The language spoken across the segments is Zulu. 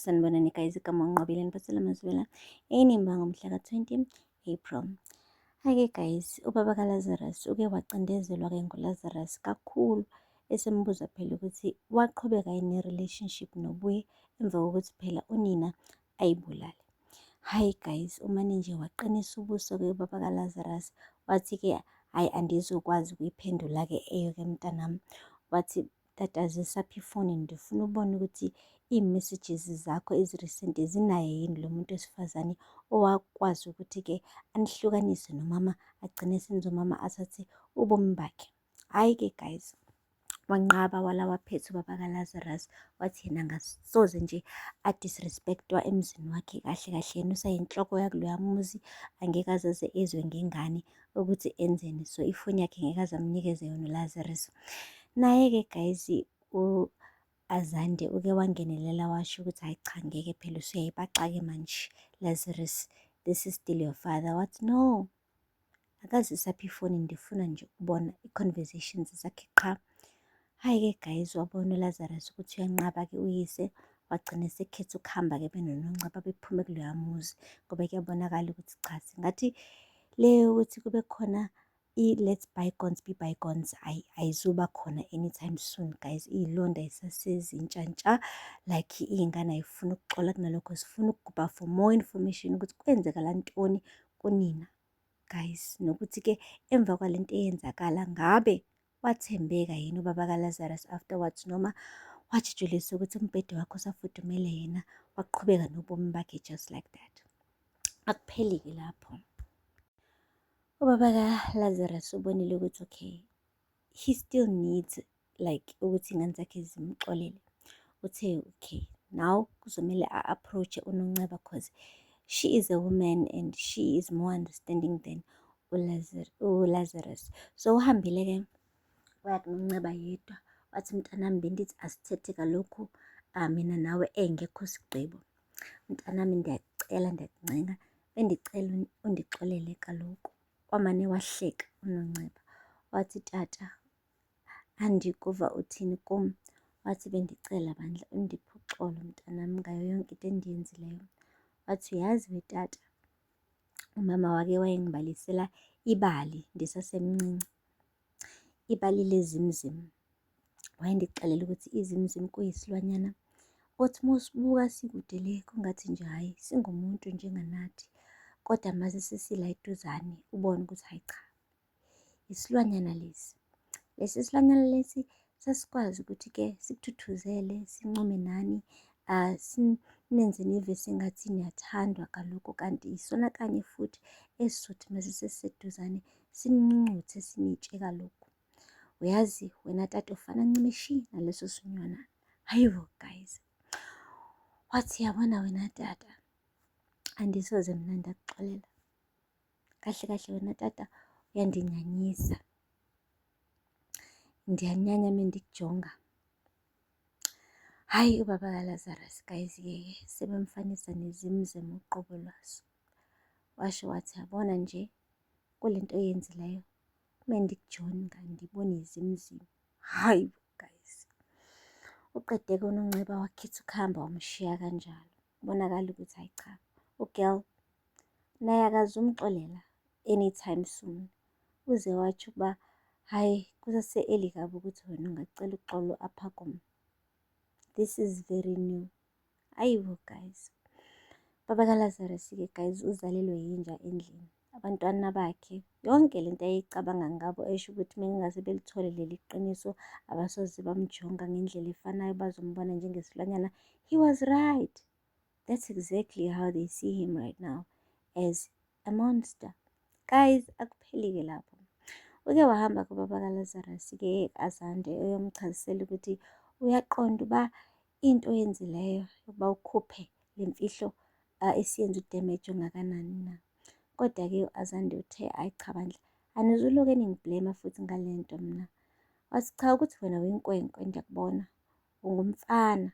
Sanibonani guys, igama uNqobile niphathela amazwela enimba ngomhla ka-20 April. Hhayi-ke guys, ubaba kaLazarus uke wacindezelwa-ke nguLazarus kakhulu esembuza phela ukuthi waqhubeka yini ne-relationship noBuyi emva kokuthi phela unina ayibulale. Hhayi guys, umane nje waqinisa ubuso-ke ubaba kaLazarus wathi-ke hhayi andizukwazi ukuyiphendula-ke eyo-ke mntanami. Wathi tata zisaphi ifoni ndifuna ubona ukuthi iy'messages zakho ezi-recent zinaye yini lo muntu wesifazane owakwazi ukuthi-ke anihlukanise nomama agcine esenza umama athathe ubomi bakhe. Hhayi-ke guys, wanqaba wala waphetha ubaba kaLazarus wathi yena angasoze nje a-disrespect-wa emzini wakhe kahle kahle yena usayinhloko yakuloya muzi angeke azaze ezwe ngengane ukuthi enzeni so ifoni yakhe ngeke aze amnikeze yona uLazarus. Naye-ke guys u-Azande uke wangenelela washo ukuthi hhayi cha ngeke phela usuyayibaxa-ke manje Lazarus, this is still your father. Wathi no, akazisaphi ifoni ndifuna nje ukubona i-conversations zakhe qha. Hhayi-ke guys, wabona uLazarus ukuthi uyanqaba-ke uyise, wagcina esekhetha ukuhamba-ke benoNonceba bephume kuloya muzi ngoba kuyabonakala ukuthi cha singathi le yokuthi kube khona i-let bygones be bygones ayi ayizuba khona anytime soon guys. Iy'londa yisasezintsha ntsha like iy'ngane ayifuni ukuxola kunalokho zifuna ukugubha for more information ukuthi kwenzekala ntoni kunina guys, nokuthi-ke emva kwalento eyenzakala ngabe wathembeka yini ubaba kaLazarus afterwards noma wajijulisa ukuthi umbhede wakhe usafudumele yena waqhubeka nobomi bakhe just like that. Akupheli-ke lapho. Ubaba kaLazarus ubonile ukuthi okay, he still needs like ukuthi iy'ngane zakhe zimxolele. Uthe okay, now kuzomele a-approach-e uNonceba cause she is a woman and she is more understanding than uLazarus. So uhambile-ke waya kuNonceba yedwa wathi mntanami bendithi asithethe kalokhu mina nawe engekho sigqibo. Mntanami ndiyacela ndiyakuncenga bendicela undixolele kaloku. Wamane wahleka uNonceba wathi tata andikuva uthini kum. Wathi bendicela bandla undiphe uxolo mntanami ngayo yonke into endiyenzileyo. Wathi uyazi we tata, umama wake wayengibalisela ibali ndisasemncinci, ibali lezimzim. Wayendixelela ukuthi izimzim kuyisilwanyana othi uma usibuka sikude le kungathi nje hhayi singumuntu njenganathi, kodwa mase sesila eduzane ubone ukuthi hhayi cha isilwanyana lesi. Lesi silwanyana lesi sasikwazi ukuthi-ke sikuthuthuzele, sincume nani, sinenze nive sengathi niyathandwa kaloku kanti isona kanye futhi esizothi mase sesiseduzane sinincuncuthe sinitshe kaloku. Uyazi wena tata ufana ncimishi naleso sinywana. Hayibo guys. Wathi yabona wena tata, andisoze mina ndakuxolela. Kahle kahle wena tata uyandinyanyisa. Ndiyanyanya uma ndikujonga. Hhayi ubaba kaLazarus guys-ke sebemfanisa nezimzim uqobo lwaso. Washo wathi yabona nje kule nto oyenzileyo uma ndikujonga ndibona izimzim. Hhayi bo guys. Uqede-ke uNonceba wakhetha ukuhamba wamshiya kanjalo. Kubonakala ukuthi hhayi cha, u-girl naye akazumxolela anytime soon. Uze watsho ukuba hhayi kusase-early kabi ukuthi wena ungacela uxolo apha kum. This is very new. Hayibo guys. Baba kaLazarus-ke guys uzalelwe yinja endlini. Abantwana bakhe yonke lento ayeyicabanga ngabo esho ukuthi mengase belithole leli qiniso abasoze bamjonga ngendlela efanayo bazombona njengesilwanyana. He was right. That's exactly how they see him right now, as a monster. Guys, akupheli-ke lapho. Uke wahamba kubaba kaLazarus-ke Azande eyomchazisela ukuthi uyaqonda uba into oyenzileyo yokuba ukhuphe le mfihlo isiyenza u-damage ongakanani na. Kodwa-ke u-Azande uthe hhayi cha bandla, anizuloke ningi-blame futhi ngale nto mina. Wathi cha ukuthi wena uyinkwenkwe ngiyakubona, ungumfana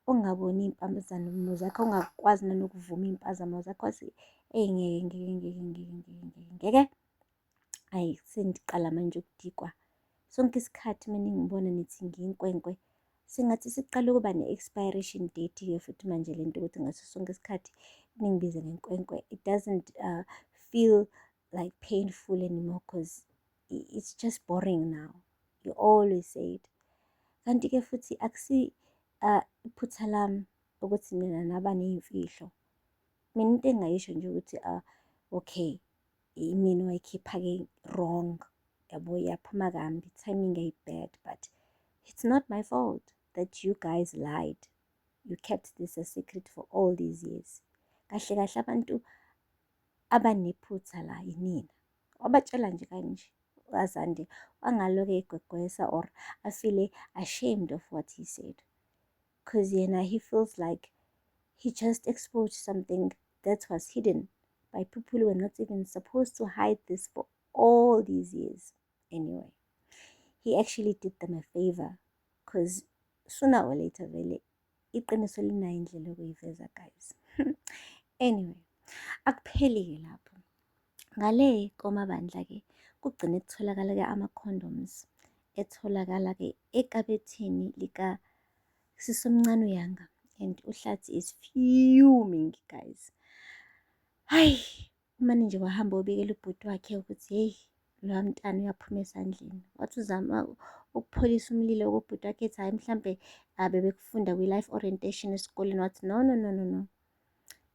ongaboni iy'mpazamo zakho, ongakwazi nanokuvuma iy'mpazamo zakho. Wathi eyi ngeke ngeke ngeke ngeke ngeke ngeke ngeke. Hhayi sengiqala manje ukudikwa. Sonke isikhathi uma ningibona nithi ngiyinkwenkwe, Sengathi siqala ukuba ne-expiration date-ke futhi manje lento ukuthi ngaso sonke isikhathi ningibize ngenkwenkwe. It doesn't feel like painful anymore 'cause it's just boring now. You always say it. Kanti-ke futhi akusi iphutha lami ukuthi nina naba ney'mfihlo. Mina into engingayisho nje ukuthi okay, imina owayikhipha-ke wrong, yabo, yaphuma kambi, timing yayi-bad, but it's not my fault that you guys lied. You kept this a secret for all these years. Kahle kahle abantu abanephutha la yinina. Wabatshela nje kanje uAzande, wangaloke egwegwesa or a-feel-e ashamed of what he said. 'Cause yena he feels like he just exposed something that was hidden by people who were not even supposed to hide this for all these years. Anyway, he actually did them a favor 'cause sooner or later vele iqiniso linayo indlela yokuyiveza, guys. Anyway, akupheli-ke lapho. Ngale komabandla-ke kugcine kutholakala-ke ama-condoms etholakala-ke ekabetheni lika sisomncane uYanga, and uHlathi is fuming, guys. Hayi, umane nje wahamba wabikela ubhuti wakhe ukuthi hey, loya mntana uyaphuma esandleni. Wathi uzama ukupholisa umlilo kubhuti wakhe, ethi hhayi, mhlampe bebekufunda kwi-life orientation esikoleni. Wathi no, no, no, no, no.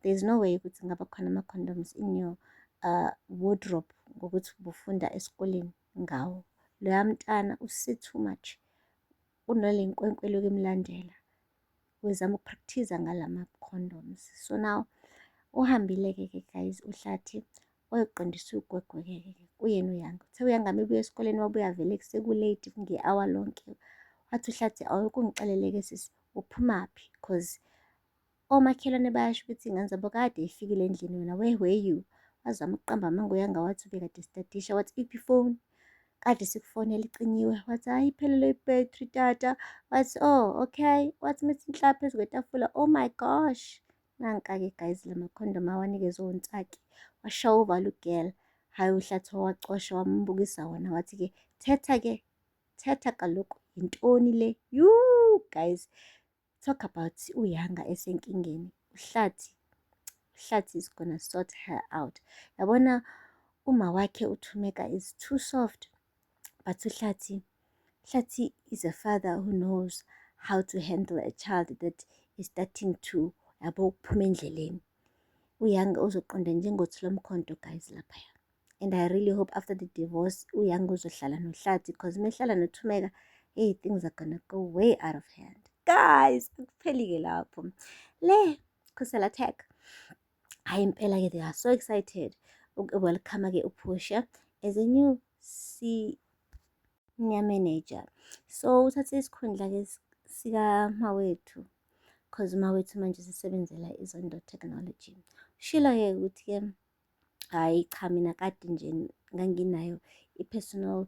There's no way ukuthi kungaba khona ama-condoms in your wardrobe ngokuthi ubufunda esikoleni ngawo. Loya mntana use too much. Unale nkwenkwe elokhu imlandela. Uzama uku-practice-a ngalama-condoms. So now uhambile-ke ke guys uHlathi, wayoqondisa ugwegwe-ke ke kuyena uYanga. Uthe uYanga mebuya esikoleni, wabuya vele seku-late nge-hour lonke. Wathi uHlathi, "Awuke ungixelele-ke sisi, uphumaphi? 'Cause omakhelwane bayasho ukuthi iy'ngane zabo kade y'fikile endlini, wena where were you?" Wazama ukuqamba amanga uYanga, wathi ubekade e-study-isha. Wathi, "Iphi ifoni? Kade sikufonela, icinyiwe." Wathi, "Hhayi, iphelelwe ibhethri, tata." Wathi, "Oh, okay." Wathi methi nhla phezu kwetafula, oh my gosh, nanka-ke guys lama-condom awanikezwe uNtsaki. Washaya uvalo u-girl. Hhayi, uHlathi wawacosha, wambukisa wona, wathi-ke, "Thetha-ke, thetha kaloku, yintoni le?" Guys, talk about uYanga esenkingeni. UHlathi is gonna sort her out. Yabona uma wakhe uThumeka is too soft, but uHlathi is a father who knows how to handle a child that is starting to, yabo, ukuphuma endleleni. UYanga uzoqonda njengothi lomkhonto, guys, laphaya. And I really hope after the divorce uYanga uzohlala noHlathi, because mehlala noThumeka, hey, things are gonna go way out of hand. Guys, akupheli-ke lapho. Le Khosela Tech, hhayi impela-ke, they are so excited uku-welcome-ke uPortia as a new senior manager. So uthathe isikhundla-ke sikaMawethu, 'cause uMawethu manje usesebenzela iZondo Technology. Ushilo-ke ukuthi-ke, hhayi cha, mina kade nje nganginayo i-personal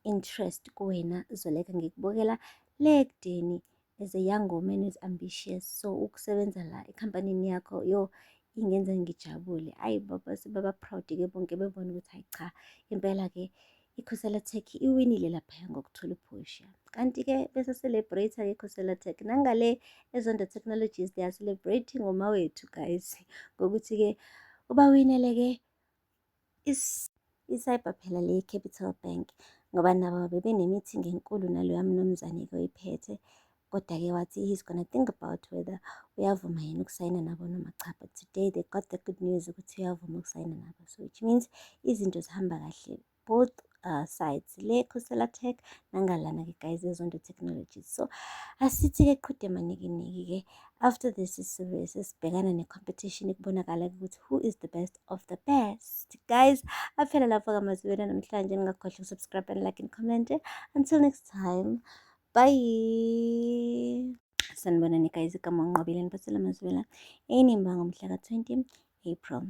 interest kuwena Zoleka, ngikubukela le ekudeni as a young woman who's ambitious, so ukusebenza la ekhampanini yakho yo ingenza ngijabule. Hhayi baba, sebaba-proud-ke bonke bebona ukuthi hhayi cha, impela-ke iKhosela Tech iwinile laphaya ngokuthola uPortia. Kanti-ke bese-celebrate-a-ke iKhosela Tech nangale eZondo Technologies, they are celebrating ngoMawethu, guys, ngokuthi-ke ubawinele-ke i-cyber phela le Capital Bank, ngoba nabo bebene-meeting enkulu naloya mnumzane-ke oyiphethe, kodwa-ke wathi he's gonna think about whether uyavuma yena ukusayina nabo noma cha. But today they got the good news ukuthi uyavuma ukusayina nabo, so which means izinto zihamba kahle both sides, le Khosela Tech nangalana-ke guys eZondo Technologies. So asithi-ke qhude manikiniki-ke, after this sizobe sesibhekana ne-competition, kubonakala ukuthi who is the best of the best, guys. Aphela lapho kamazibela namhlanje. Ningakhohlwa uku-subscribe and like and comment. Until next time, bye. Sanibonani guys, igama uNqobile, niphathele amazwela enimba ngomhla ka-20 April.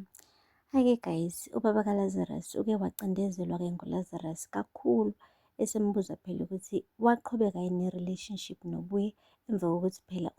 Hhayi-ke guys, ubaba kaLazarus uke wacindezelwa-ke nguLazarus kakhulu, esembuza phela ukuthi waqhubeka yini ne-relationship noBuye emva kokuthi phela